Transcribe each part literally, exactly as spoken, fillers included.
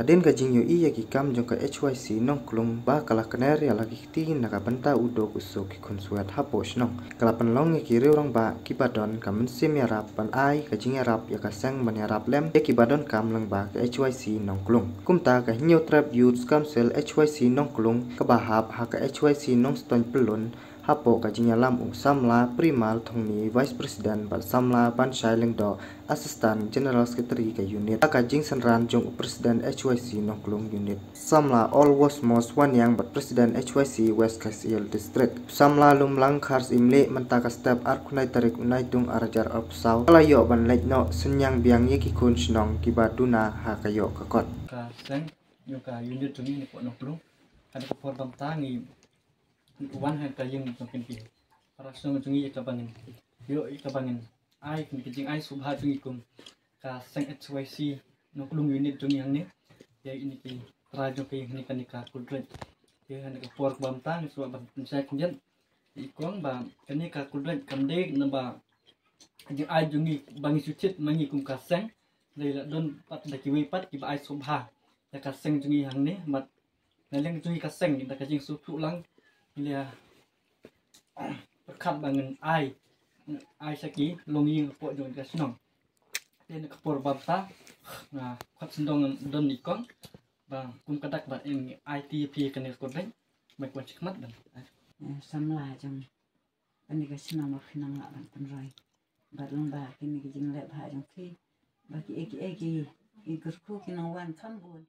Hadien ka jingïohi ïa ki kam jong ka H Y C Nongklung ba ka la kner ïa la ki kti na ka bynta u duk u suk ki khunswet hapoh shnong, ka la pynlong ïa ki riew rangbah kiba don ka mynsiem ïarap ban ai ka jingïarap ïa ka seng ban ïarap lem ïa kiba donkam lyngba ka H Y C Nongklung. Kumta ka Hynñiewtrep Youth Council H Y C Nongklung kaba hap ha ka H Y C Nongstoiñ Pyllun hapoh ka jingïalam u samla Primal Thongni, Vice President, bad samla Banshai Lyngdoh, Assistant General Secretary ka unit, ha ka jingsynran jong u President H Y C Nongklung unit, samla Olwosmos Wanniang bad President H Y C West Khasi Hills District, samla Lumlang Khar Syiemlieh mynta ka step arphew khyndai tarik u Naitung arhajar arphew saw, ka la ïoh ban leit noh synñiang biang ïa ki khun shnong kiba duna ha ka ïoh ka kot. Ka seng, ïa ka unit jong ngi hapoh Nongklung, ka dei ka por ba mynta ngi wan ha ka ïing jong kine ki para shnong jong ngi ïa kaba ngin ïoh ïa kaba ngin ai kine ki jingai sngewbha jong ngi kum ka seng H Y C Nongklung unit jong ngi hangne. Ïa ine ki trai jong ki hangne kane ka Kuldrek. Ïa hangne ka por ba mynta ngi sngewbha ban pynshai khyndiat ïa i kong ba kane ka Kuldrek kam dei naba ka jingai jong ngi ba ngi shu thied ma ngi kum ka seng. Dei la don pat da kiwei pat kiba ai sngewbha ïa ka seng jong ngi hangne, bad na liang jong ngi ka seng da ka jingsngewthuh lang ngi la pyrkhat ba ngin ai, ai sha ki longïing hapoh jong ka shnong. Te na ka por ba mynta nga khot sngewdong don i kong ba kum ka dak ba in ai ti phi kane ka Kuldrek ba kwah shikmat ban. Eh, samla jong kane ka shnong ba phi nang lah ban pynroi. Bad lyngba kine ki jingleh bha jong phi ba ki ei ki ei ki kyrkhu ki nang wan kham bun.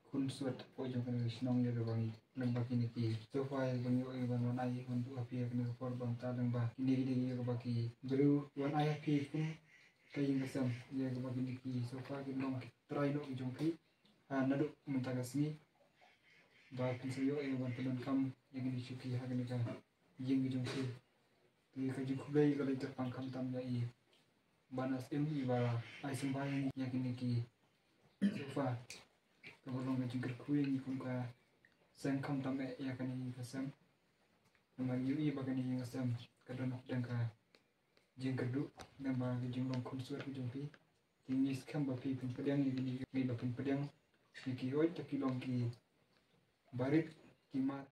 Khunswet hapoh jong kane ka shnong ïa kaba ngi, lyngba kine ki sofa ïa kaba ngi ïoh ïa ban wan ai wan buh ha phi ha kane ka por ba mynta lyngba kine ki dei ïa kaba ki briew wan ai ha phi kum ka ïing ka sem ïa kaba kine ki sofa ki long ki trai noh ki jong phi. Ha naduh mynta ka sngi ba phin sa ïoh ïa ban pyndonkam ïa kine ki shuki ha kane ka ïing ki jong phi. Te ka jingkhublei ka la ïa kyrpang khamtam ïa i Bah Nasim iba ai sngewbha ïa ngi ïa kine ki sofa. Kaba long ka jingkyrkhu ïa ngi kum ka seng khamtam eh ïa kane ka sem. Namar ngi ïohi ba kane ka sem ka don hapdeng ka jingkyrduh, namar ka jinglong khunswet ka jong phi. Te ngi skhem ba phi pynpdiang ïa kine, ngi ba pynpdiang ïa ki, hooid, ta ki long ki barit ki mat.